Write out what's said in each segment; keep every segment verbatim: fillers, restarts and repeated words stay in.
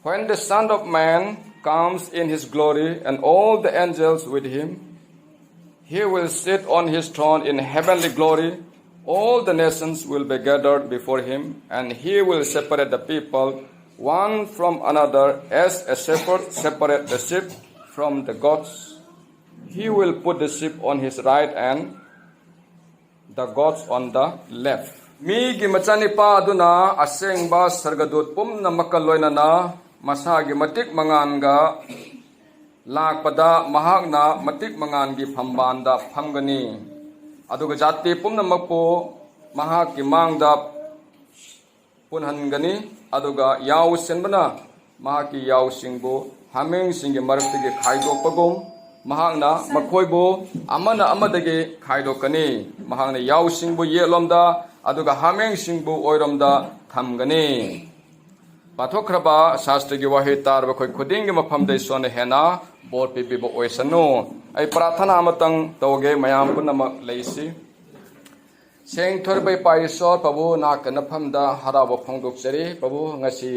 When the Son of Man comes in his glory and all the angels with him, he will sit on his throne in heavenly glory. All the nations will be gathered before him, and he will separate the people one from another as a shepherd separates the sheep from the goats. He will put the sheep on his right and the goats on the left. ꯃꯤꯒꯤ ꯃꯆꯥꯅꯤꯄꯥ ꯑꯗꯨꯅ ꯑꯁꯦꯡꯕ ꯁꯔꯒꯗꯨꯠ ꯄꯨꯝꯅꯃꯛꯀ ꯂꯣꯏꯅꯅ ꯃꯁꯥꯒꯤ ꯃꯇꯤꯛ ꯃꯉꯥꯟꯒ ꯂꯥꯛꯄꯗ ꯃꯍꯥꯛꯅ ꯃꯇꯤꯛ ꯃꯉꯥꯟꯒꯤ ꯐꯝꯕꯥꯜꯗ ꯐꯝꯒꯅꯤ꯫ ꯑꯗꯨꯒ ꯖꯥꯇꯤ ꯄꯨꯝꯅꯃꯛꯄꯨ ꯃꯍꯥꯛꯀꯤ ꯃꯥꯡꯗ ꯄꯨꯟꯍꯟꯒꯅꯤ꯫ ꯑꯗꯨꯒ ꯌꯥꯎꯁꯦꯟꯕꯅ ꯃꯍꯥꯛꯀꯤ ꯌꯥꯎꯁꯤꯡꯕꯨ ꯍꯥꯃꯦꯡꯁꯤꯡꯒꯤ ꯃꯔꯛꯇꯒꯤ ꯈꯥꯏꯗꯣꯛꯄꯒꯨꯝ, ꯃꯍꯥꯛꯅ ꯃꯈꯣꯏꯕꯨ ꯑꯃꯅ ꯑꯃꯗꯒꯤ ꯈꯥꯏꯗꯣꯛꯀꯅꯤ꯫ ꯃꯍꯥꯛꯅ ꯌꯥꯎꯁꯤꯡꯕꯨ ꯌꯦꯠꯂꯣꯝꯗ, ꯑꯗꯨꯒ ꯍꯥꯃꯦꯡꯁꯤꯡꯕꯨ ꯑꯣꯏꯔꯣꯝꯗ ꯊꯝꯒꯅꯤ꯫ ꯄꯥꯊꯣꯛꯈ꯭ꯔꯕ ꯁꯥꯁꯇ꯭ꯔꯒꯤ ꯋꯥꯍꯩ ꯇꯥꯔꯕ ꯑꯩꯈꯣꯏ ꯈꯨꯗꯤꯡꯒꯤ ꯃꯐꯝꯗ ꯏꯁꯣꯔꯅ ꯍꯦꯟꯅ ꯕꯣꯔ ꯄꯤꯕꯤꯕ ꯑꯣꯏꯁꯅꯨ꯫ ꯑꯩ ꯄ꯭ꯔꯥꯊꯅꯥ ꯑꯃꯇꯪ ꯇꯧꯒꯦ, ꯃꯌꯥꯝ ꯄꯨꯝꯅꯃꯛ ꯂꯩꯁꯤ꯫ ꯁꯦꯡꯊꯣꯔꯕ ꯏꯄꯥ ꯏꯁꯣꯔ, ꯄ꯭ꯔꯚꯨ, ꯅꯍꯥꯛꯀꯤ ꯅꯐꯝꯗ ꯍꯔꯥꯎꯕ ꯐꯣꯡꯗꯣꯛꯆꯔꯤ꯫ ꯄ꯭ꯔꯚꯨ, ꯉꯁꯤ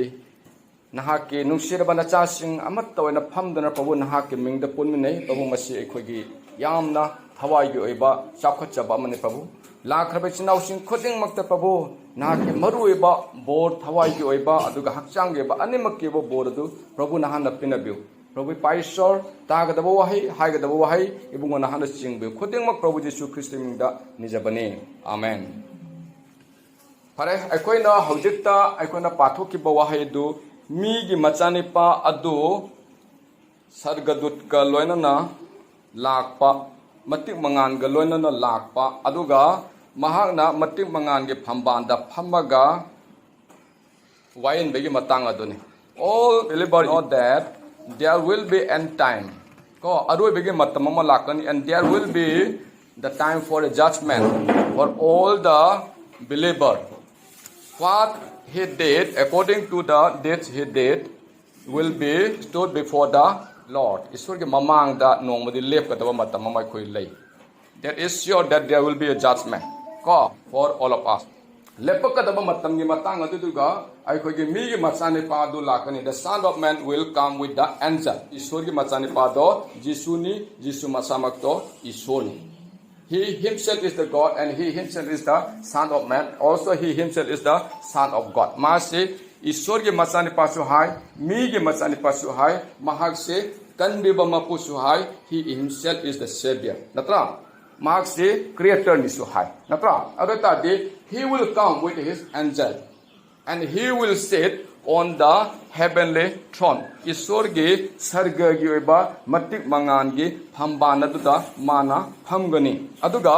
ꯅꯍꯥꯛꯀꯤ ꯅꯨꯡꯁꯤꯔꯕ ꯅꯆꯥꯁꯤꯡ ꯑꯃꯠꯇ ꯑꯣꯏꯅ ꯐꯝꯗꯨꯅ, ꯄ꯭ꯔꯚꯨ, ꯅꯍꯥꯛꯀꯤ ꯃꯤꯡꯗ ꯄꯨꯟꯃꯤꯟꯅꯩ꯫ ꯄ꯭ꯔꯚꯨ, ꯃꯁꯤ ꯑꯩꯈꯣꯏꯒꯤ ꯌꯥꯝꯅ ꯊꯋꯥꯏꯒꯤ ꯑꯣꯏꯕ ꯆꯥꯎꯈꯠꯆꯕ ꯑꯃꯅꯤ, ꯄ꯭ꯔꯚꯨ꯫ ꯂꯥꯛꯈ꯭ꯔꯕ ꯏꯆꯤꯟ ꯏꯅꯥꯎꯁꯤꯡ ꯈꯨꯗꯤꯡꯃꯛꯇ, ꯄ꯭ꯔꯚꯨ, ꯅꯍꯥꯛꯀꯤ ꯃꯔꯨꯑꯣꯏꯕ ꯕꯣꯔ, ꯊꯋꯥꯏꯒꯤ ꯑꯣꯏꯕ ꯑꯗꯨꯒ ꯍꯛꯆꯥꯡꯒꯤ ꯑꯣꯏꯕ ꯑꯅꯤꯃꯛꯀꯤ ꯑꯣꯏꯕ ꯕꯣꯔ ꯑꯗꯨ, ꯄ꯭ꯔꯚꯨ, ꯅꯍꯥꯛꯅ ꯄꯤꯅꯕꯤꯌꯨ꯫ ꯄ꯭ꯔꯚꯨ ꯏꯄꯥ ꯏꯁꯣꯔ, ꯇꯥꯒꯗꯕ ꯋꯥꯍꯩ, ꯍꯥꯏꯒꯗꯕ ꯋꯥꯍꯩ, ꯏꯕꯨꯡꯉꯣ ꯅꯍꯥꯛꯅ ꯆꯤꯡꯕꯤꯌꯨ꯫ ꯈꯨꯗꯤꯡꯃꯛ ꯄ꯭ꯔꯚꯨ ꯖꯤꯁꯨ ꯈ꯭ꯔꯤꯁꯇꯒꯤ ꯃꯤꯡꯗ ꯅꯤꯖꯕꯅꯤ꯫ ꯑꯥꯃꯦꯟ꯫ ꯐꯔꯦ, ꯑꯩꯈꯣꯏꯅ ꯍꯧꯖꯤꯛꯇ ꯑꯩꯈꯣꯏꯅ ꯄꯥꯊꯣꯛꯈꯤꯕ ꯋꯥꯍꯩ ꯑꯗꯨ, ꯃꯤꯒꯤ ꯃꯆꯥꯅꯤꯄꯥ ꯑꯗꯨ ꯁꯔꯒꯗꯨꯠꯀ ꯂꯣꯏꯅꯅ ꯂꯥꯛꯄ, ꯃꯇꯤꯛ ꯃꯉꯥꯟꯒ ꯂꯣꯏꯅꯅ ꯂꯥꯛꯄ, ꯑꯗꯨꯒ ꯃꯍꯥꯛꯅ ꯃꯇꯤꯛ ꯃꯉꯥꯟꯒꯤ ꯐꯝꯕꯥꯜꯗ ꯐꯝꯃꯒ ꯋꯥꯌꯦꯟꯕꯒꯤ ꯃꯇꯥꯡ ꯑꯗꯨꯅꯤ꯫ All believers know that there will be end time. ꯀꯣ, ꯑꯔꯣꯏꯕꯒꯤ ꯃꯇꯝ ꯑꯃ ꯂꯥꯛꯀꯅꯤ, and there will be the time for a judgment for all the believer. What he did, according to the deeds he did, will be stood before the Lord. ꯏꯁꯣꯔꯒꯤ ꯃꯃꯥꯡꯗ ꯅꯣꯡꯃꯗꯤ ꯂꯦꯞꯀꯗꯕ ꯃꯇꯝ ꯑꯃ ꯑꯩꯈꯣꯏ ꯂꯩ꯫ That is sure that there will be a judgment, ꯀꯣ, for all of us. ꯂꯦꯞꯄꯛꯀꯗꯕ ꯃꯇꯝꯒꯤ ꯃꯇꯥꯡ ꯑꯗꯨꯗꯨꯒ ꯑꯩꯈꯣꯏꯒꯤ ꯃꯤꯒꯤ ꯃꯆꯥꯅꯤꯄꯥ ꯑꯗꯨ ꯂꯥꯛꯀꯅꯤ꯫ The Son of Man will come with the angel. ꯏꯁꯣꯔꯒꯤ ꯃꯆꯥꯅꯤꯄꯥꯗꯣ ꯖꯤꯁꯨꯅꯤ, ꯖꯤꯁꯨ ꯃꯁꯥꯃꯛꯇꯣ ꯏꯁꯣꯔꯅꯤ꯫ He himself is the God and he himself is the Son of Man. Also, he himself is the Son of God. ꯃꯥꯁꯤ ꯏꯁꯣꯔꯒꯤ ꯃꯆꯥꯅꯤꯄꯥꯁꯨ ꯍꯥꯏ, ꯃꯤꯒꯤ ꯃꯆꯥꯅꯤꯄꯥꯁꯨ ꯍꯥꯏ, ꯃꯍꯥꯛꯁꯦ ꯀꯟꯕꯤꯕ ꯃꯄꯨꯁꯨ ꯍꯥꯏ, he himself is the Savior. ꯅꯠꯇ꯭ꯔꯥ? ꯃꯍꯥꯛꯁꯤ ꯀ꯭ꯔꯤꯌꯦꯇꯔꯅꯤꯁꯨ ꯍꯥꯏ, ꯅꯠꯇ꯭ꯔꯥ? ꯑꯗꯨ ꯑꯣꯏ ꯇꯥꯔꯗꯤ, he will come with his angel and he will sit on the heavenly throne. ꯏꯁꯣꯔꯒꯤ ꯁꯔꯒꯒꯤ ꯑꯣꯏꯕ ꯃꯇꯤꯛ ꯃꯉꯥꯜꯒꯤ ꯐꯝꯕꯥꯜ ꯑꯗꯨꯗ ꯃꯥꯅ ꯐꯝꯒꯅꯤ꯫ ꯑꯗꯨꯒ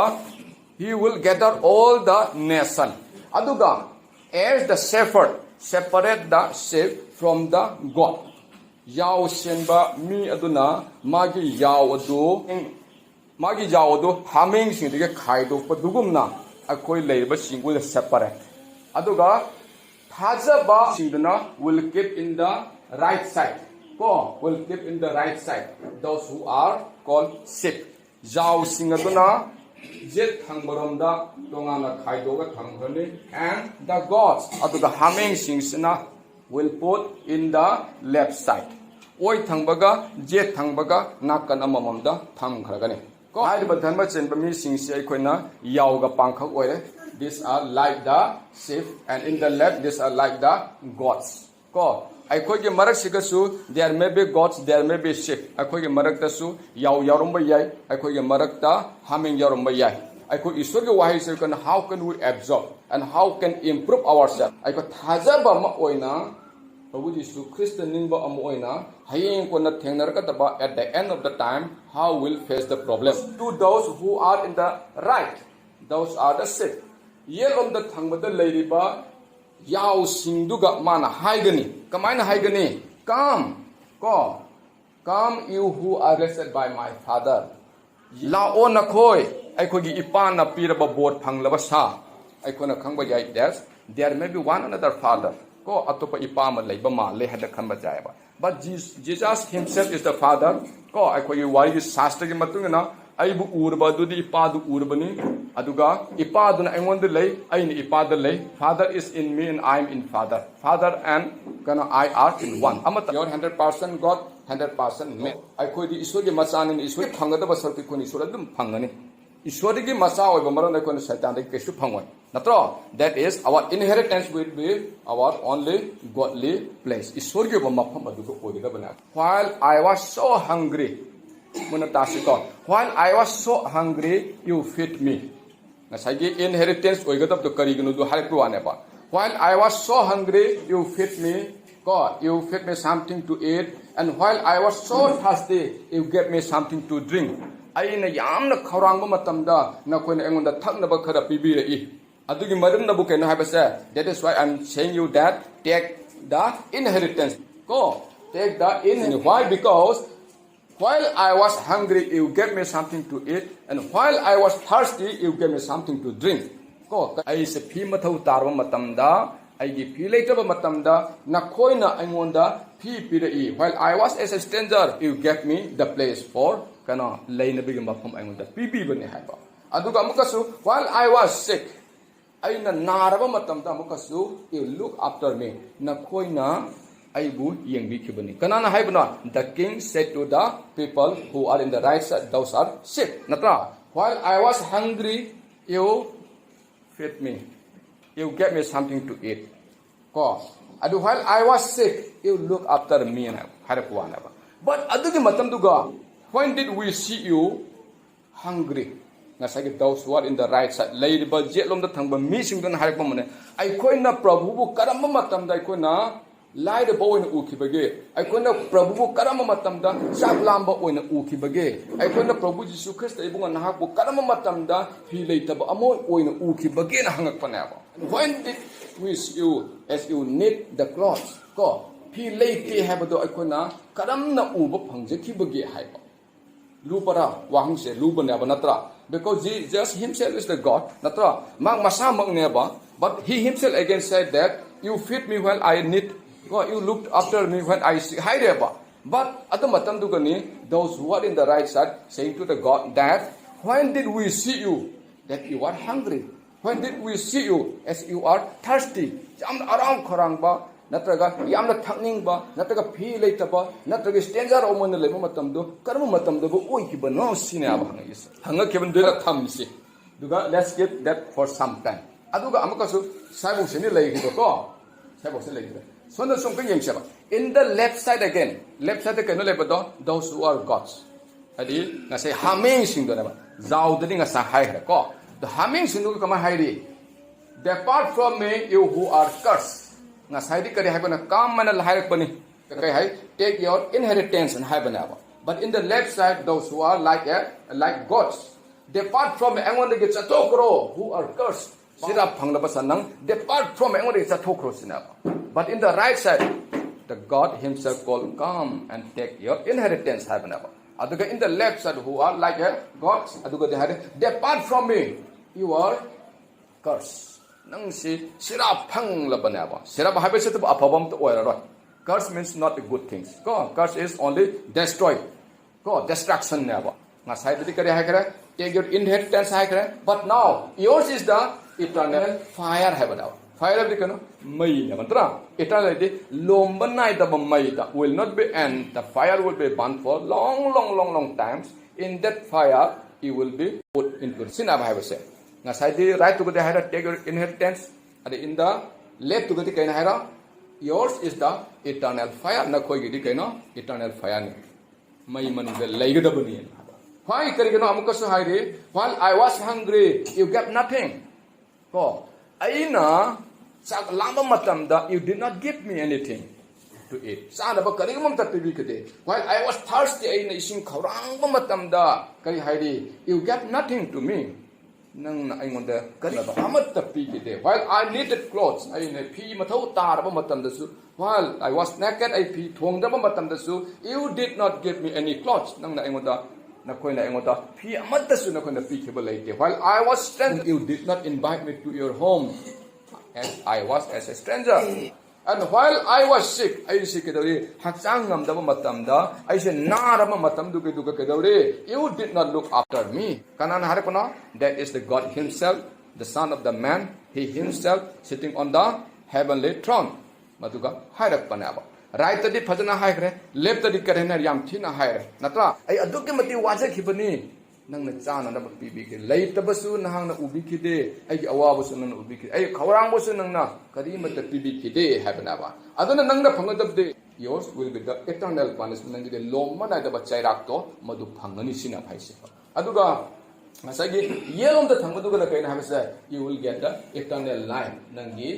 he will gather all the nation. ꯑꯗꯨꯒ as the shepherd separate the sheep from the goat. ꯌꯥꯎ ꯁꯦꯟꯕ ꯃꯤ ꯑꯗꯨꯅ ꯃꯥꯒꯤ ꯌꯥꯎ ꯑꯗꯨ, ꯃꯥꯒꯤ ꯌꯥꯎ ꯑꯗꯨ ꯍꯥꯃꯦꯡꯁꯤꯡꯗꯒꯤ ꯈꯥꯏꯗꯣꯛꯄꯗꯨꯒꯨꯝꯅ ꯑꯩꯈꯣꯏ ꯂꯩꯔꯤꯕꯁꯤꯡ will separate. ꯑꯗꯨꯒ ꯊꯥꯖꯕꯁꯤꯡꯗꯨꯅ will keep in the right side. ꯀꯣ, will keep in the right side. Those who are called sheep. ꯌꯥꯎꯁꯤꯡ ꯑꯗꯨꯅ ꯌꯦꯠ ꯊꯪꯕꯔꯣꯝꯗ ꯇꯣꯉꯥꯟꯅ ꯈꯥꯏꯗꯣꯛꯑꯒ ꯊꯝꯈ꯭ꯔꯅꯤ꯫ And the goats, ꯑꯗꯨꯒ ꯍꯥꯃꯦꯡꯁꯤꯡꯁꯤꯅ will put in the left side. ꯑꯣꯏ ꯊꯪꯕꯒ ꯌꯦꯠ ꯊꯪꯕꯒ ꯅꯥꯀꯟ ꯑꯃꯃꯝꯗ ꯊꯝꯈ꯭ꯔꯒꯅꯤ꯫ ꯀꯣ, ꯍꯥꯏꯔꯤꯕ ꯙꯔꯃ ꯆꯦꯟꯕ ꯃꯤꯁꯤꯡꯁꯤ ꯑꯩꯈꯣꯏꯅ ꯌꯥꯎꯒ ꯄꯥꯡꯈꯛ ꯑꯣꯏꯔꯦ꯫ These are like the sheep and in the left, these are like the goats. ꯀꯣ, ꯑꯩꯈꯣꯏꯒꯤ ꯃꯔꯛꯁꯤꯒꯁꯨ there may be goats, there may be sheep. ꯑꯩꯈꯣꯏꯒꯤ ꯃꯔꯛꯇꯁꯨ ꯌꯥꯎ ꯌꯥꯎꯔꯝꯕ ꯌꯥꯏ, ꯑꯩꯈꯣꯏꯒꯤ ꯃꯔꯛꯇ ꯍꯥꯃꯦꯡ ꯌꯥꯎꯔꯝꯕ ꯌꯥꯏ꯫ ꯑꯩꯈꯣꯏ ꯏꯁꯣꯔꯒꯤ ꯋꯥꯍꯩꯁꯦ ꯑꯩꯈꯣꯏꯅ how can we absorb and how can improve ourselves? ꯑꯩꯈꯣꯏ ꯊꯥꯖꯕ ꯑꯃ ꯑꯣꯏꯅ, ꯄ꯭ꯔꯚꯨ ꯖꯤꯁꯨ ꯈ꯭ꯔꯤꯁꯇ ꯅꯤꯡꯕ ꯑꯃ ꯑꯣꯏꯅ, ꯍꯌꯦꯡ ꯀꯣꯟꯅ ꯊꯦꯡꯅꯔꯛꯀꯗꯕ at the end of the time, how will face the problem? To those who are in the right, those are the sheep. ꯌꯦꯠꯂꯣꯝꯗ ꯊꯪꯕꯗ ꯂꯩꯔꯤꯕ ꯌꯥꯎꯁꯤꯡꯗꯨꯒ ꯃꯥꯅ ꯍꯥꯏꯒꯅꯤ꯫ ꯀꯃꯥꯏꯅ ꯍꯥꯏꯒꯅꯤ? Come, ꯀꯣ, come you who are blessed by my Father. ꯂꯥꯛꯑꯣ ꯅꯈꯣꯏ, ꯑꯩꯈꯣꯏꯒꯤ ꯏꯄꯥꯅ ꯄꯤꯔꯕ ꯕꯣꯔ ꯐꯪꯂꯕ ꯁꯥ꯫ ꯑꯩꯈꯣꯏꯅ ꯈꯪꯕ ꯌꯥꯏ, yes, there may be one another father. ꯀꯣ, ꯑꯇꯣꯞꯄ ꯏꯄꯥ ꯑꯃ ꯂꯩꯕ ꯃꯥꯜꯂꯦ ꯍꯥꯏꯅ ꯈꯟꯕ ꯌꯥꯏꯑꯕ꯫ But Jesus himself is the Father. ꯀꯣ, ꯑꯩꯈꯣꯏꯒꯤ ꯋꯥꯔꯤꯒꯤ ꯁꯥꯁꯇ꯭ꯔꯒꯤ ꯃꯇꯨꯡ ꯏꯟꯅ ꯑꯩꯕꯨ ꯎꯔꯕ ꯑꯗꯨꯗꯤ ꯏꯄꯥꯗꯨ ꯎꯔꯕꯅꯤ, ꯑꯗꯨꯒ ꯏꯄꯥꯗꯨꯅ ꯑꯩꯉꯣꯟꯗ ꯂꯩ, ꯑꯩꯅ ꯏꯄꯥꯗ ꯂꯩ. Father is in me and I am in Father. Father and ꯀꯩꯅꯣ I are in one. ꯑꯃꯠꯇ. You're hundred percent God, hundred percent man. ꯑꯩꯈꯣꯏꯗꯤ ꯏꯁꯣꯔꯒꯤ ꯃꯆꯥꯅꯤꯅ ꯏꯁꯣꯔ ꯐꯪꯒꯗꯕ ꯁꯔꯨꯛꯇꯤ ꯑꯩꯈꯣꯏꯅ ꯏꯁꯣꯔ ꯑꯗꯨꯝ ꯐꯪꯒꯅꯤ. ꯏꯁꯣꯔꯗꯒꯤ ꯃꯆꯥ ꯑꯣꯏꯕ ꯃꯔꯝꯅ ꯑꯩꯈꯣꯏꯅ ꯁꯩꯇꯥꯟꯗꯒꯤ ꯀꯩꯁꯨ ꯐꯪꯉꯣꯏ, ꯅꯠꯇ꯭ꯔꯣ? That is, our inheritance will be our only godly place. ꯏꯁꯣꯔꯒꯤ ꯑꯣꯏꯕ ꯃꯐꯝ ꯑꯗꯨꯗ ꯑꯣꯏꯒꯗꯕꯅꯦ. While I was so hungry, ꯃꯨꯟꯅ ꯇꯥꯁꯤꯀꯣ. While I was so hungry, you feed me. ꯉꯁꯥꯏꯒꯤ inheritance ꯑꯣꯏꯒꯗꯕꯗꯣ ꯀꯔꯤꯒꯤꯅꯣꯗꯣ ꯍꯥꯏꯔꯛꯄ ꯋꯥꯅꯦꯕ. While I was so hungry, you feed me. ꯀꯣ, you feed me something to eat. And while I was so thirsty, you gave me something to drink. ꯑꯩꯅ ꯌꯥꯝꯅ ꯈꯧꯔꯥꯡꯕ ꯃꯇꯝꯗ ꯅꯈꯣꯏꯅ ꯑꯩꯉꯣꯟꯗ ꯊꯛꯅꯕ ꯈꯔ ꯄꯤꯕꯤꯔꯛꯏ. ꯑꯗꯨꯒꯤ ꯃꯔꯝꯅꯕꯨ ꯀꯩꯅꯣ ꯍꯥꯏꯕꯁꯦ? That is why I'm saying you that take the inheritance. ꯀꯣ, take the inheritance. Why? Because while I was hungry, you gave me something to eat, and while I was thirsty, you gave me something to drink. ꯀꯣ, ꯑꯩꯁꯦ ꯐꯤ ꯃꯊꯧ ꯇꯥꯔꯕ ꯃꯇꯝꯗ, ꯑꯩꯒꯤ ꯐꯤ ꯂꯩꯇ꯭ꯔꯕ ꯃꯇꯝꯗ ꯅꯈꯣꯏꯅ ꯑꯩꯉꯣꯟꯗ ꯐꯤ ꯄꯤꯔꯛꯏ. While I was as a stranger, you gave me the place for, ꯀꯩꯅꯣ, ꯂꯩꯅꯕꯒꯤ ꯃꯐꯝ ꯑꯩꯉꯣꯟꯗ ꯄꯤꯕꯤꯕꯅꯤ ꯍꯥꯏꯕ. ꯑꯗꯨꯒ ꯑꯃꯨꯛꯀꯁꯨ, while I was sick, ꯑꯩꯅ ꯅꯥꯔꯕ ꯃꯇꯝꯗ ꯑꯃꯨꯛꯀꯁꯨ, you look after me, ꯅꯈꯣꯏꯅ ꯑꯩꯕꯨ ꯌꯦꯡꯕꯤꯈꯤꯕꯅꯤ. ꯀꯅꯥꯅ ꯍꯥꯏꯕꯅꯣ? The king said to the people who are in the right side, those are sick. ꯅꯠꯇ꯭ꯔꯥ? While I was hungry, you feed me. You gave me something to eat. ꯀꯣ, ꯑꯗꯨ while I was sick, you look after me ꯍꯥꯏꯅ ꯍꯥꯏꯔꯛꯄ ꯋꯥꯅꯦꯕ. But ꯑꯗꯨꯒꯤ ꯃꯇꯝꯗꯨꯒ, when did we see you hungry? ꯉꯁꯥꯏꯒꯤ those who are in the right side, ꯂꯩꯔꯤꯕ ꯌꯦꯠꯂꯣꯝꯗ ꯊꯪꯕ ꯃꯤꯁꯤꯡꯗꯨꯅ ꯍꯥꯏꯔꯛꯄ ꯑꯃꯅꯦ, ꯑꯩꯈꯣꯏꯅ ꯄ꯭ꯔꯚꯨꯕꯨ ꯀꯔꯝꯕ ꯃꯇꯝꯗ ꯑꯩꯈꯣꯏꯅ ꯂꯥꯏꯔꯕ ꯑꯣꯏꯅ ꯎꯈꯤꯕꯒꯦ? ꯑꯩꯈꯣꯏꯅ ꯄ꯭ꯔꯚꯨꯕꯨ ꯀꯔꯝꯕ ꯃꯇꯝꯗ ꯆꯥꯛ ꯂꯥꯝꯕ ꯑꯣꯏꯅ ꯎꯈꯤꯕꯒꯦ? ꯑꯩꯈꯣꯏꯅ ꯄ꯭ꯔꯚꯨ ꯖꯤꯁꯨ ꯈ꯭ꯔꯤꯁꯇ ꯏꯕꯨꯡꯉꯣ ꯅꯍꯥꯛꯄꯨ ꯀꯔꯝꯕ ꯃꯇꯝꯗ ꯐꯤ ꯂꯩꯇꯕ ꯑꯃ ꯑꯣꯏꯅ ꯎꯈꯤꯕꯒꯦꯅ ꯍꯪꯉꯛꯄꯅꯦꯕ. When did we see you as you need the clothes? ꯀꯣ, ꯐꯤ ꯂꯩꯇꯦ ꯍꯥꯏꯕꯗꯣ ꯑꯩꯈꯣꯏꯅ ꯀꯔꯝꯅ ꯎꯕ ꯐꯪꯖꯈꯤꯕꯒꯦ ꯍꯥꯏꯕ꯫ ꯂꯨꯕꯔꯥ? ꯋꯥꯍꯪꯁꯦ ꯂꯨꯕꯅꯦꯕ, ꯅꯠꯇ꯭ꯔꯥ? Because Jesus himself is the God, ꯅꯠꯇ꯭ꯔꯥ? ꯃꯍꯥꯛ ꯃꯁꯥꯃꯛꯅꯦꯕ. But he himself again said that, "You feed me when I need, ꯀꯣ, you looked after me when I sick" ꯍꯥꯏꯔꯦꯕ. But ꯑꯗꯨ ꯃꯇꯝꯗꯨꯒꯅꯤ, those who are in the right side saying to the God that, "When did we see you that you are hungry? When did we see you as you are thirsty?" ꯌꯥꯝꯅ ꯑꯔꯥꯝ ꯈꯧꯔꯥꯡꯕ, ꯅꯠꯇ꯭ꯔꯒ ꯌꯥꯝꯅ ꯊꯛꯅꯤꯡꯕ, ꯅꯠꯇ꯭ꯔꯒ ꯐꯤ ꯂꯩꯇꯕ, ꯅꯠꯇ꯭ꯔꯒ stranger ꯑꯃ ꯑꯣꯏꯅ ꯂꯩꯕ ꯃꯇꯝꯗꯨ ꯀꯔꯝꯕ ꯃꯇꯝꯗꯕꯨ ꯑꯣꯏꯈꯤꯕꯅꯣ ꯁꯤꯅꯦꯕ ꯍꯪꯉꯛꯏꯁꯦ꯫ ꯍꯪꯉꯛꯈꯤꯕꯗꯨꯗ ꯊꯝꯁꯤ꯫ ꯑꯗꯨꯒ let's keep that for some time. ꯑꯗꯨꯒ ꯑꯃꯨꯛꯀꯁꯨ ꯁꯥꯏꯕꯣꯛꯁꯤꯅꯤ ꯂꯩꯈꯤꯕꯀꯣ, ꯁꯥꯏꯕꯣꯛꯁꯤ ꯂꯩꯈꯤꯕ꯫ ꯁꯣꯝꯗ ꯁꯨꯝ ꯑꯃꯨꯛꯀ ꯌꯦꯡꯁꯦꯕ꯫ In the left side again, left side ꯀꯩꯅꯣ ꯂꯩꯕꯗꯣ, those who are gods, ꯍꯥꯏꯗꯤ ꯉꯁꯥꯏ ꯍꯥꯃꯦꯡꯁꯤꯡꯗꯨꯅꯦꯕ꯫ ꯖꯥꯎꯗꯗꯤ ꯉꯁꯥꯏ ꯍꯥꯏꯈ꯭ꯔꯦ ꯀꯣ꯫ ꯑꯗꯣ ꯍꯥꯃꯦꯡꯁꯤꯡꯗꯨꯒ ꯀꯃꯥꯏꯅ ꯍꯥꯏꯔꯤ? "Depart from me, you who are cursed." ꯉꯁꯥꯏꯗꯤ ꯀꯔꯤ ꯍꯥꯏꯕꯅ? Come ꯍꯥꯏꯅ ꯍꯥꯏꯔꯛꯄꯅꯤ꯫ ꯀꯩ ꯍꯥꯏ? "Take your inheritance" ꯍꯥꯏꯕꯅꯦꯕ꯫ But in the left side, those who are like a, like gods, "Depart from me, ꯑꯩꯉꯣꯟꯗꯒꯤ ꯆꯠꯊꯣꯛꯈ꯭ꯔꯣ, who are cursed." ꯁꯤꯔꯥ ꯐꯪꯂꯕ ꯁꯟ ꯅꯪ, "Depart from me, ꯑꯩꯉꯣꯟꯗꯒꯤ ꯆꯠꯊꯣꯛꯈ꯭ꯔꯣ" ꯁꯤꯅꯦꯕ꯫ But in the right side, the God himself called, "Come and take your inheritance" ꯍꯥꯏꯕꯅꯦꯕ꯫ ꯑꯗꯨꯒ in the left side, who are like a gods, ꯑꯗꯨꯒꯗꯤ ꯍꯥꯏꯔꯦ, "Depart from me, you are curse." ꯅꯪꯁꯤ ꯁꯤꯔꯥ ꯐꯪꯂꯕꯅꯦꯕ꯫ ꯁꯤꯔꯥ ꯍꯥꯏꯕꯁꯤꯗꯕꯨ ꯑꯐꯕ ꯑꯝꯇ ꯑꯣꯏꯔꯔꯣꯏ꯫ Curse means not a good things. ꯀꯣ, curse is only destroy. ꯀꯣ, destruction ꯅꯦꯕ꯫ ꯉꯁꯥꯏꯗꯗꯤ ꯀꯔꯤ ꯍꯥꯏꯈ꯭ꯔꯦ? "Take your inheritance" ꯍꯥꯏꯈ꯭ꯔꯦ꯫ But now, "Yours is the eternal fire" ꯍꯥꯏꯕꯅꯦꯕ꯫ Fire ꯍꯥꯏꯕꯗꯤ ꯀꯩꯅꯣ? ꯃꯩꯅꯦꯕ, ꯅꯠꯇ꯭ꯔꯥ? Eternal ꯍꯥꯏꯗꯤ ꯂꯣꯝꯕ ꯅꯥꯏꯗꯕ ꯃꯩꯗ, will not be end, the fire will be burnt for long, long, long, long times. In that fire, you will be put into. ꯁꯤꯅꯦꯕ ꯍꯥꯏꯕꯁꯦ꯫ ꯉꯁꯥꯏꯗꯤ right ꯇꯨꯒꯗꯤ ꯍꯥꯏꯔꯦ, "Take your inheritance." ꯑꯗ in the left ꯇꯨꯒꯗꯤ ꯀꯩꯅꯣ ꯍꯥꯏꯔꯣ? "Yours is the eternal fire." ꯅꯈꯣꯏꯒꯤꯗꯤ ꯀꯩꯅꯣ? Eternal fire ꯅꯤ꯫ ꯃꯩ ꯃꯅꯨꯡꯗ ꯂꯩꯒꯗꯕꯅꯤ꯫ Why? ꯀꯔꯤꯒꯤꯅꯣ? ꯑꯃꯨꯛꯀꯁꯨ ꯍꯥꯏꯔꯤ, "While I was hungry, you gave nothing." ꯀꯣ, ꯑꯩꯅ ꯆꯥꯛ ꯂꯥꯝꯕ ꯃꯇꯝꯗ, "You did not give me anything to eat." ꯆꯥꯅꯕ ꯀꯔꯤꯒꯨꯝꯕ ꯑꯝꯇ ꯄꯤꯕꯤꯈꯤꯗꯦ꯫ "While I was thirsty," ꯑꯩꯅ ꯏꯁꯤꯡ ꯈꯧꯔꯥꯡꯕ ꯃꯇꯝꯗ ꯀꯔꯤ ꯍꯥꯏꯔꯤ? "You gave nothing to me." ꯅꯪꯅ ꯑꯩꯉꯣꯟꯗ ꯀꯔꯤꯒꯨꯝꯕ ꯑꯃꯠꯇ ꯄꯤꯈꯤꯗꯦ꯫ "While I needed clothes," ꯑꯩꯅ ꯐꯤ ꯃꯊꯧ ꯇꯥꯔꯕ ꯃꯇꯝꯗꯁꯨ, "While I was naked," ꯑꯩ ꯐꯤ ꯊꯣꯡꯗꯕ ꯃꯇꯝꯗꯁꯨ, "You did not give me any clothes." ꯅꯪꯅ ꯑꯩꯉꯣꯟꯗ, ꯅꯈꯣꯏꯅ ꯑꯩꯉꯣꯟꯗ ꯐꯤ ꯑꯃꯠꯇꯁꯨ ꯅꯈꯣꯏꯅ ꯄꯤꯈꯤꯕ ꯂꯩꯇꯦ꯫ "While I was stranger, you did not invite me to your home, as I was as a stranger." And while I was sick, ꯑꯩꯁꯤ ꯀꯩꯗꯧꯔꯤ? ꯍꯛꯆꯥꯡ ꯉꯝꯗꯕ ꯃꯇꯝꯗ, ꯑꯩꯁꯦ ꯅꯥꯔꯕ ꯃꯇꯝꯗꯨꯒꯤꯗꯨꯒ ꯀꯩꯗꯧꯔꯤ? You did not look after me. ꯀꯅꯥꯅ ꯍꯥꯏꯔꯛꯄꯅꯣ? That is the God himself, the Son of the Man, he himself sitting on the heavenly throne. ꯃꯗꯨꯒ ꯍꯥꯏꯔꯛꯄꯅꯦꯕ꯫ ꯔꯥꯏꯠꯇꯗꯤ ꯐꯖꯅ ꯍꯥꯏꯈ꯭ꯔꯦ, ꯂꯦꯐꯇꯗꯤ ꯀꯔꯤ ꯍꯥꯏꯅ ꯌꯥꯝ ꯊꯤꯅ ꯍꯥꯏꯔꯦ, ꯅꯠꯇ꯭ꯔꯥ? ꯑꯩ ꯑꯗꯨꯛꯀꯤ ꯃꯇꯤꯛ ꯋꯥꯖꯈꯤꯕꯅꯤ, ꯅꯪꯅ ꯆꯥꯅꯅꯕ ꯄꯤꯕꯤꯈꯤ꯫ ꯂꯩꯇꯕꯁꯨ ꯅꯍꯥꯛꯅ ꯎꯕꯤꯈꯤꯗꯦ, ꯑꯩꯒꯤ ꯑꯋꯥꯕꯁꯨ ꯅꯪꯅ ꯎꯕꯤꯈꯤꯗꯦ, ꯑꯩꯒꯤ ꯈꯧꯔꯥꯡꯕꯁꯨ ꯅꯪꯅ ꯀꯔꯤꯃꯠꯇ ꯄꯤꯕꯤꯈꯤꯗꯦ ꯍꯥꯏꯕꯅꯦꯕ꯫ ꯑꯗꯨꯅ ꯅꯪꯅ ꯐꯪꯒꯗꯕꯗꯤ, yours will be the eternal punishment, ꯅꯪꯒꯤꯗꯤ ꯂꯣꯝꯕ ꯅꯥꯏꯗꯕ ꯆꯩꯔꯥꯛꯇꯣ ꯃꯗꯨ ꯐꯪꯒꯅꯤ ꯁꯤꯅ ꯍꯥꯏꯁꯦ꯫ ꯑꯗꯨꯒ ꯉꯁꯥꯏꯒꯤ ꯌꯦꯠꯂꯣꯝꯗ ꯊꯪꯕꯗꯨꯒꯅ ꯀꯩꯅꯣ ꯍꯥꯏꯕꯁꯦ, you will get the eternal life, ꯅꯪꯒꯤ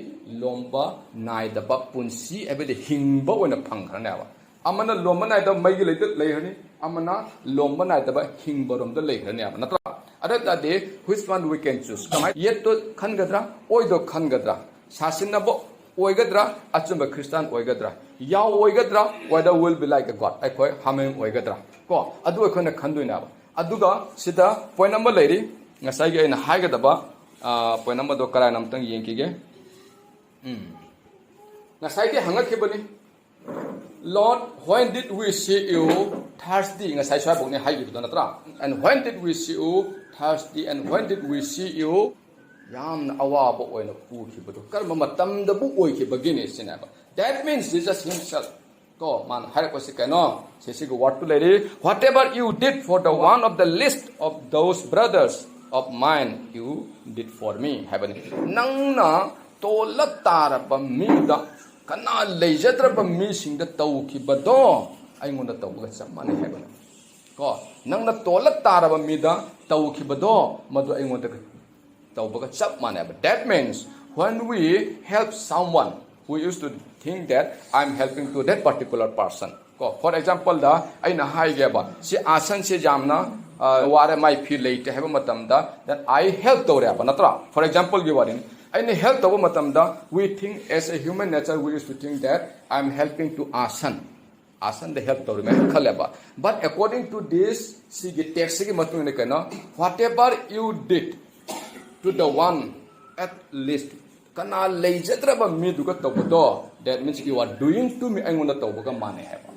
ꯂꯣꯝꯕ ꯅꯥꯏꯗꯕ ꯄꯨꯟꯁꯤ ꯍꯥꯏꯕꯗꯤ ꯍꯤꯡꯕ ꯑꯣꯏꯅ ꯐꯪꯈ꯭ꯔꯅꯦꯕ꯫ ꯑꯃꯅ ꯂꯣꯝꯕ ꯅꯥꯏꯗꯕ ꯃꯩꯒꯤ ꯂꯩꯇ ꯂꯩꯈ꯭ꯔꯅꯤ, ꯑꯃꯅ ꯂꯣꯝꯕ ꯅꯥꯏꯗꯕ ꯍꯤꯡꯕꯔꯣꯝꯗ ꯂꯩꯈ꯭ꯔꯅꯦꯕ, ꯅꯠꯇ꯭ꯔꯥ? ꯑꯗꯨ ꯑꯣꯏ ꯇꯥꯔꯗꯤ, which one we can choose? ꯀꯃꯥꯏ, ꯌꯦꯠꯇꯣ ꯈꯟꯒꯗ꯭ꯔꯥ, ꯑꯣꯏꯗꯣ ꯈꯟꯒꯗ꯭ꯔꯥ, ꯁꯥꯁꯤꯟꯅꯕ ꯑꯣꯏꯒꯗ꯭ꯔꯥ, ꯑꯆꯨꯝꯕ ꯈ꯭ꯔꯤꯁꯇꯥꯟ ꯑꯣꯏꯒꯗ꯭ꯔꯥ, ꯌꯥꯎ ꯑꯣꯏꯒꯗ꯭ꯔꯥ, whether will be like a God, ꯑꯩꯈꯣꯏ ꯍꯥꯃꯦꯡ ꯑꯣꯏꯒꯗ꯭ꯔꯥ, ꯀꯣ? ꯑꯗꯨ ꯑꯩꯈꯣꯏꯅ ꯈꯟꯗꯣꯏꯅꯦꯕ꯫ ꯑꯗꯨꯒ ꯁꯤꯗ ꯄꯣꯏꯟ ꯑꯃ ꯂꯩꯔꯤ, ꯉꯁꯥꯏꯒꯤ ꯑꯩꯅ ꯍꯥꯏꯒꯗꯕ ꯄꯣꯏꯟ ꯑꯃꯗꯣ ꯀꯔꯥꯏꯅ ꯑꯝꯇꯪ ꯌꯦꯡꯈꯤꯒꯦ꯫ ꯎꯝ꯫ ꯉꯁꯥꯏꯗꯤ ꯍꯪꯉꯛꯈꯤꯕꯅꯤ, Lord, when did we see you thirsty? ꯉꯁꯥꯏ ꯁ꯭ꯋꯥꯏꯐꯥꯎꯅꯦ ꯍꯥꯏꯈꯤꯕꯗꯣ, ꯅꯠꯇ꯭ꯔꯥ? And when did we see you thirsty? And when did we see you? ꯌꯥꯝꯅ ꯑꯋꯥꯕ ꯑꯣꯏꯅ ꯎꯈꯤꯕꯗꯣ ꯀꯔꯝꯕ ꯃꯇꯝꯗꯕꯨ ꯑꯣꯏꯈꯤꯕꯒꯤꯅꯦ ꯁꯤꯅꯦꯕ꯫ That means Jesus himself, ꯀꯣ, ꯃꯥꯅ ꯍꯥꯏꯔꯛꯄꯁꯤ ꯀꯩꯅꯣ? ꯁꯤꯁꯤꯒꯤ ꯋꯥꯔꯗꯇꯨ ꯂꯩꯔꯤ, Whatever you did for the one of the least of those brothers of mine, you did for me ꯍꯥꯏꯕꯅꯤ꯫ ꯅꯪꯅ ꯇꯣꯜꯂ ꯇꯥꯔꯕ ꯃꯤꯗ, ꯀꯅꯥ ꯂꯩꯖꯗ꯭ꯔꯕ ꯃꯤꯁꯤꯡꯗ ꯇꯧꯈꯤꯕꯗꯣ ꯑꯩꯉꯣꯟꯗ ꯇꯧꯕꯒ ꯆꯞ ꯃꯥꯟꯅꯩ ꯍꯥꯏꯕꯅꯤ꯫ ꯀꯣ, ꯅꯪꯅ ꯇꯣꯜꯂ ꯇꯥꯔꯕ ꯃꯤꯗ ꯇꯧꯈꯤꯕꯗꯣ ꯃꯗꯨ ꯑꯩꯉꯣꯟꯗ ꯇꯧꯕꯒ ꯆꯞ ꯃꯥꯟꯅꯩꯕ꯫ That means when we help someone, we used to think that I am helping to that particular person. ꯀꯣ, for exampleꯗ ꯑꯩꯅ ꯍꯥꯏꯒꯦꯕ, ꯁꯤ ꯑꯥꯁꯟꯁꯦ ꯌꯥꯝꯅ, ꯑ, ꯋꯥꯔꯦ, ꯃꯥꯏ ꯐꯤ ꯂꯩꯇꯦ ꯍꯥꯏꯕ ꯃꯇꯝꯗ, then I help ꯇꯧꯔꯦꯕ, ꯅꯠꯇ꯭ꯔꯥ? For exampleꯒꯤ ꯋꯥꯔꯤꯅꯤ꯫ ꯑꯩꯅ help ꯇꯧꯕ ꯃꯇꯝꯗ, we think as a human nature, we used to think that I am helping to ꯑꯥꯁꯟ꯫ ꯑꯥꯁꯟꯗ help ꯇꯧꯔꯤꯃꯦ ꯍꯥꯏꯅ ꯈꯜꯂꯦꯕ꯫ But according to this, ꯁꯤꯒꯤ textꯁꯤꯒꯤ ꯃꯇꯨꯡ ꯏꯟꯅ ꯀꯩꯅꯣ, Whatever you did to the one at least ꯀꯅꯥ ꯂꯩꯖꯗ꯭ꯔꯕ ꯃꯤꯗꯨꯒ ꯇꯧꯕꯗꯣ, that means you are doing to me, ꯑꯩꯉꯣꯟꯗ ꯇꯧꯕꯒ ꯃꯥꯟꯅꯩ ꯍꯥꯏꯕ꯫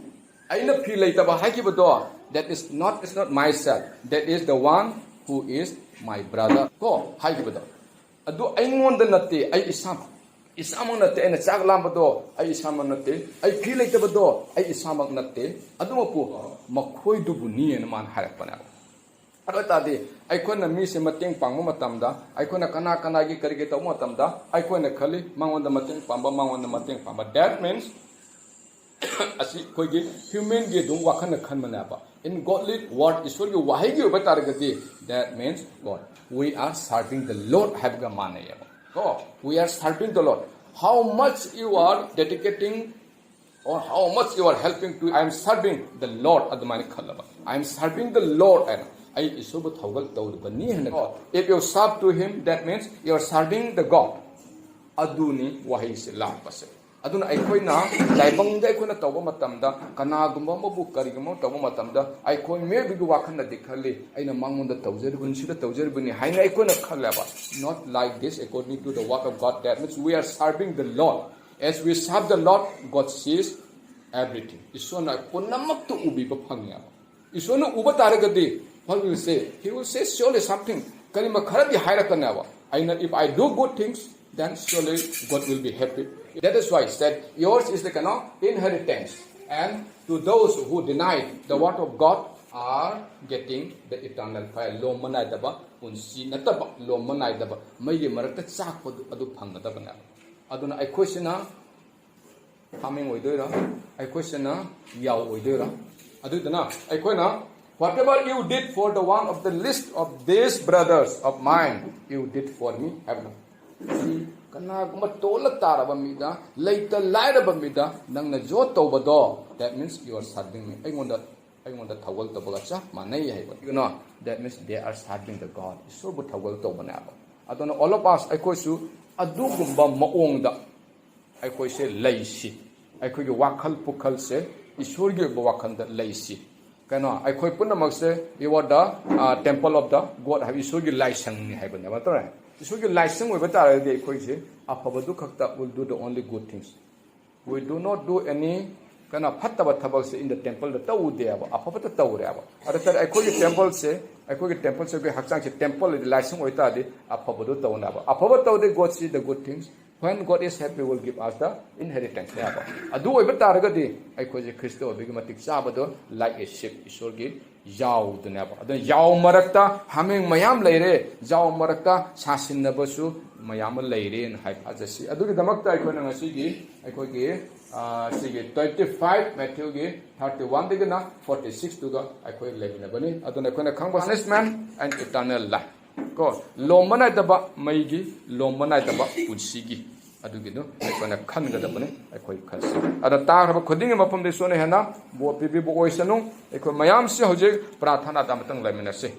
ꯑꯩꯅ ꯐꯤ ꯂꯩꯇꯕ ꯍꯥꯏꯈꯤꯕꯗꯣ, that is not, it's not myself, that is the one who is my brother ꯀꯣ ꯍꯥꯏꯈꯤꯕꯗꯣ꯫ ꯑꯗꯨ ꯑꯩꯉꯣꯟꯗ ꯅꯠꯇꯦ, ꯑꯩ ꯏꯁꯥꯃꯛ, ꯏꯁꯥꯃꯛ ꯅꯠꯇꯦ꯫ ꯑꯩꯅ ꯆꯥꯛ ꯂꯥꯝꯕꯗꯣ ꯑꯩ ꯏꯁꯥꯃꯛ ꯅꯠꯇꯦ, ꯑꯩ ꯐꯤ ꯂꯩꯇꯕꯗꯣ ꯑꯩ ꯏꯁꯥꯃꯛ ꯅꯠꯇꯦ, ꯑꯗꯨꯃꯛꯄꯨ ꯃꯈꯣꯏꯗꯨꯕꯨꯅꯤꯅ ꯃꯥꯅ ꯍꯥꯏꯔꯛꯄꯅꯦꯕ꯫ ꯑꯗꯨ ꯑꯣꯏ ꯇꯥꯔꯗꯤ ꯑꯩꯈꯣꯏꯅ ꯃꯤꯁꯦ ꯃꯇꯦꯡ ꯄꯥꯡꯕ ꯃꯇꯝꯗ, ꯑꯩꯈꯣꯏꯅ ꯀꯅꯥ ꯀꯅꯥꯒꯤ ꯀꯔꯤꯒꯤ ꯇꯧꯕ ꯃꯇꯝꯗ ꯑꯩꯈꯣꯏꯅ ꯈꯜꯂꯤ, ꯃꯉꯣꯟꯗ ꯃꯇꯦꯡ ꯄꯥꯡꯕ, ꯃꯉꯣꯟꯗ ꯃꯇꯦꯡ ꯄꯥꯡꯕ꯫ That means ꯑꯁꯤ ꯑꯩꯈꯣꯏꯒꯤ humanꯒꯤ ꯑꯗꯨꯝ ꯋꯥꯈꯜꯅ ꯈꯟꯕꯅꯦꯕ꯫ In godly word, ꯏꯁꯣꯔꯒꯤ ꯋꯥꯍꯩꯒꯤ ꯑꯣꯏꯕ ꯇꯥꯔꯒꯗꯤ, that means what? We are serving the Lord ꯍꯥꯏꯕꯒ ꯃꯥꯟꯅꯩꯌꯦꯕ꯫ ꯀꯣ, we are serving the Lord. How much you are dedicating or how much you are helping to, I am serving the Lord ꯑꯗꯨꯃꯥꯏꯅ ꯈꯜꯂꯕ꯫ I am serving the Lord ꯍꯥꯏꯅ, ꯑꯩ ꯏꯁꯣꯔꯕꯨ ꯊꯧꯒꯜ ꯇꯧꯔꯤꯕꯅꯤ ꯍꯥꯏꯅ ꯈꯜꯂꯕ꯫ If you serve to him, that means you are serving the God. ꯑꯗꯨꯅꯤ ꯋꯥꯍꯩꯁꯦ ꯂꯥꯛꯄꯁꯦ꯫ ꯑꯗꯨꯅ ꯑꯩꯈꯣꯏꯅ ꯇꯥꯏꯕꯪꯗ ꯑꯩꯈꯣꯏꯅ ꯇꯧꯕ ꯃꯇꯝꯗ, ꯀꯅꯥꯒꯨꯝꯕ ꯑꯃꯕꯨ ꯀꯔꯤꯒꯨꯝꯕ ꯑꯃ ꯇꯧꯕ ꯃꯇꯝꯗ, ꯑꯩꯈꯣꯏ ꯃꯤꯑꯣꯏꯕꯒꯤ ꯋꯥꯈꯜꯅꯗꯤ ꯈꯜꯂꯤ, ꯑꯩꯅ ꯃꯉꯣꯟꯗ ꯇꯧꯖꯔꯤꯕꯅꯤ, ꯁꯤꯗ ꯇꯧꯖꯔꯤꯕꯅꯤ ꯍꯥꯏꯅ ꯑꯩꯈꯣꯏꯅ ꯈꯜꯂꯦꯕ꯫ Not like this, according to the word of God, that means we are serving the Lord. As we serve the Lord, God sees everything. ꯏꯁꯣꯔꯅ ꯄꯨꯝꯅꯃꯛꯇ ꯎꯕꯤꯕ ꯐꯪꯉꯦꯕ꯫ ꯏꯁꯣꯔꯅ ꯎꯕ ꯇꯥꯔꯒꯗꯤ, what will say? He will say surely something. ꯀꯔꯤꯃ ꯈꯔꯗꯤ ꯍꯥꯏꯔꯛꯀꯅꯦꯕ꯫ ꯑꯩꯅ, if I do good things, then surely God will be happy. That is why he said, yours is the, ꯀꯩꯅꯣ, inheritance. And to those who deny the word of God are getting the eternal fire. ꯂꯣꯝꯕ ꯅꯥꯏꯗꯕ ꯄꯨꯟꯁꯤ ꯅꯠꯇꯕ, ꯂꯣꯝꯕ ꯅꯥꯏꯗꯕ ꯃꯩꯒꯤ ꯃꯔꯛꯇ ꯆꯥꯛꯄꯗꯨ ꯑꯗꯨ ꯐꯪꯒꯗꯕꯅꯦꯕ꯫ ꯑꯗꯨꯅ ꯑꯩꯈꯣꯏꯁꯤꯅ ꯍꯥꯃꯦꯡ ꯑꯣꯏꯗꯣꯏꯔꯥ? ꯑꯩꯈꯣꯏꯁꯤꯅ ꯌꯥꯎ ꯑꯣꯏꯗꯣꯏꯔꯥ? ꯑꯗꯨꯗꯨꯅ ꯑꯩꯈꯣꯏꯅ, whatever you did for the one of the least of these brothers of mine, you did for me ꯍꯥꯏꯕꯗꯣ꯫ ꯁꯤ ꯀꯅꯥꯒꯨꯝꯕ ꯇꯣꯜꯂ ꯇꯥꯔꯕ ꯃꯤꯗ, ꯂꯩꯇ ꯂꯥꯏꯔꯕ ꯃꯤꯗ ꯅꯪꯅ ꯖꯣꯠ ꯇꯧꯕꯗꯣ, that means you are serving me. ꯑꯩꯉꯣꯟꯗ, ꯑꯩꯉꯣꯟꯗ ꯊꯧꯒꯜ ꯇꯧꯕꯒ ꯆꯞ ꯃꯥꯟꯅꯩ ꯍꯥꯏꯕ꯫ You know, that means they are serving the God. ꯏꯁꯣꯔꯕꯨ ꯊꯧꯒꯜ ꯇꯧꯕꯅꯦꯕ꯫ ꯑꯗꯨꯅ all of us, ꯑꯩꯈꯣꯏꯁꯨ ꯑꯗꯨꯒꯨꯝꯕ ꯃꯑꯣꯡꯗ ꯑꯩꯈꯣꯏꯁꯦ ꯂꯩꯁꯤ꯫ ꯑꯩꯈꯣꯏꯒꯤ ꯋꯥꯈꯜ ꯄꯨꯈꯜꯁꯦ ꯏꯁꯣꯔꯒꯤ ꯑꯣꯏꯕ ꯋꯥꯈꯜꯗ ꯂꯩꯁꯤ꯫ ꯀꯩꯅꯣ, ꯑꯩꯈꯣꯏ ꯄꯨꯝꯅꯃꯛꯁꯦ, you are the, uh, temple of the God ꯍꯥꯏꯕ, ꯏꯁꯣꯔꯒꯤ ꯂꯥꯏꯁꯪꯅꯤ ꯍꯥꯏꯕꯅꯦꯕ, ꯅꯠꯇ꯭ꯔꯥ? ꯏꯁꯣꯔꯒꯤ ꯂꯥꯏꯁꯪ ꯑꯣꯏꯕ ꯇꯥꯔꯒꯗꯤ ꯑꯩꯈꯣꯏꯁꯦ ꯑꯐꯕꯗꯨ ꯈꯛꯇ will do the only good things. We do not do any ꯀꯅ ꯐꯠꯇꯕ ꯊꯕꯛꯁꯦ in the temple ꯗ ꯇꯧꯗꯦꯕ, ꯑꯐꯕꯇ ꯇꯧꯔꯦꯕ꯫ ꯑꯗꯨ ꯇꯥꯔꯗꯤ ꯑꯩꯈꯣꯏꯒꯤ temple ꯁꯦ, ꯑꯩꯈꯣꯏꯒꯤ temple ꯁꯦ, ꯑꯩꯈꯣꯏ ꯍꯛꯆꯥꯡꯁꯦ temple ꯑꯣꯏꯗꯤ, ꯂꯥꯏꯁꯪ ꯑꯣꯏꯇꯥꯔꯗꯤ ꯑꯐꯕꯗꯨ ꯇꯧꯅꯕ꯫ ꯑꯐꯕ ꯇꯧꯗꯦ, God see the good things. When God is happy, will give us the inheritance ꯍꯥꯏꯕ꯫ ꯑꯗꯨ ꯑꯣꯏꯕ ꯇꯥꯔꯒꯗꯤ ꯑꯩꯈꯣꯏꯁꯦ ꯈ꯭ꯔꯤꯁꯇ ꯑꯣꯏꯕꯒꯤ ꯃꯇꯤꯛ ꯆꯥꯕꯗꯣ, like a sheep, ꯏꯁꯣꯔꯒꯤ ꯌꯥꯎꯗꯨꯅꯦꯕ꯫ ꯑꯗꯨꯅ ꯌꯥꯎ ꯃꯔꯛꯇ ꯍꯥꯃꯦꯡ ꯃꯌꯥꯝ ꯂꯩꯔꯦ, ꯌꯥꯎ ꯃꯔꯛꯇ ꯁꯥꯁꯤꯟꯅꯕꯁꯨ ꯃꯌꯥꯝ ꯑꯃ ꯂꯩꯔꯦꯅ ꯍꯥꯏ ꯊꯥꯖꯁꯤ꯫ ꯑꯗꯨꯒꯤꯗꯃꯛꯇ ꯑꯩꯈꯣꯏꯅ ꯉꯁꯤꯒꯤ, ꯑꯩꯈꯣꯏꯒꯤ, ꯑ, ꯁꯤꯒꯤ twenty five, Matthew ꯒꯤ thirty one ꯗꯒꯤꯅ forty six ꯇꯨꯒ ꯑꯩꯈꯣꯏ ꯂꯩꯃꯤꯟꯅꯕꯅꯤ꯫ ꯑꯗꯨꯅ ꯑꯩꯈꯣꯏꯅ ꯈꯪꯕ punishment and eternal life ꯀꯣ, ꯂꯣꯝꯕ ꯅꯥꯏꯗꯕ ꯃꯩꯒꯤ, ꯂꯣꯝꯕ ꯅꯥꯏꯗꯕ ꯄꯨꯟꯁꯤꯒꯤ, ꯑꯗꯨꯒꯤꯗꯨ ꯑꯩꯈꯣꯏꯅ ꯈꯟꯒꯗꯕꯅꯤ꯫ ꯑꯩꯈꯣꯏ ꯈꯟꯁꯤ꯫ ꯑꯗ ꯇꯥꯈ꯭ꯔꯕ ꯈꯨꯗꯤꯡꯒꯤ ꯃꯐꯝꯗ ꯏꯁꯣꯔꯅ ꯍꯦꯟꯅ ꯕꯣꯔ ꯄꯤꯕꯤꯕ ꯑꯣꯏꯁꯅꯨ꯫ ꯑꯩꯈꯣꯏ ꯃꯌꯥꯝꯁꯤ ꯍꯧꯖꯤꯛ ꯄ꯭ꯔꯥꯊꯅꯥꯗ ꯑꯃꯇꯪ ꯂꯩꯃꯤꯟꯅꯁꯤ꯫